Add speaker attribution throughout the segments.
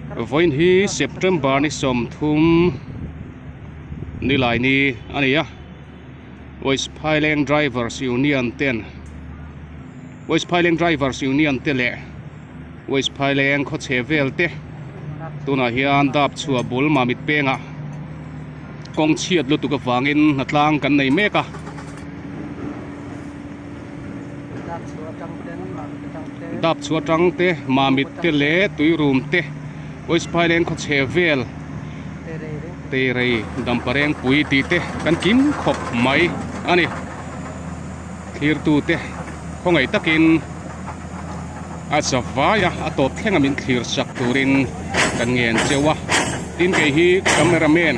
Speaker 1: Vawiin hi September ni sawmthum nilai ni a ni a West Phaileng Drivers Union ten West Phaileng Drivers Union te leh West Phaileng khawchhe vel te tunah hian dap chhuah bul Mamit pengah kawng chhiat lutuk avangin hnatlang kan nei mek a. Dap chhuah atang te Mamit te leh Tuirum te West Phaileng khawchhe vel Teirei Damparengpui tih te kan kim khawp mai a ni. Thlirtute khawngaih takin a zavai a, a tawp thleng a min thlir sak turin kan ngen cheu a. Tin kei hi cameraman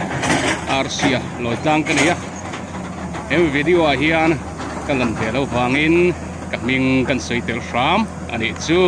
Speaker 1: Arsia Lawitlang ka ni a, he video ah hian ka lan ve loh vangin ka hming kan sawi tel hram a nih chu.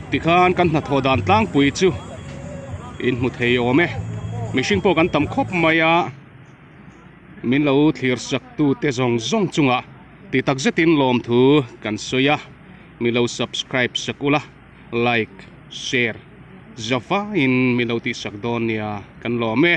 Speaker 1: Tikhan kan hnathawh dan tlangpui chu in hmu thei awm e mihring pawh kan tam khawp mai a min lo thlir sak tu te zawng zawng chungah ti tak zetin lawmthu kan sawi a mi lo subscribe sak ula like share zavaiin min lo tihsak dawn nia kan lawm e.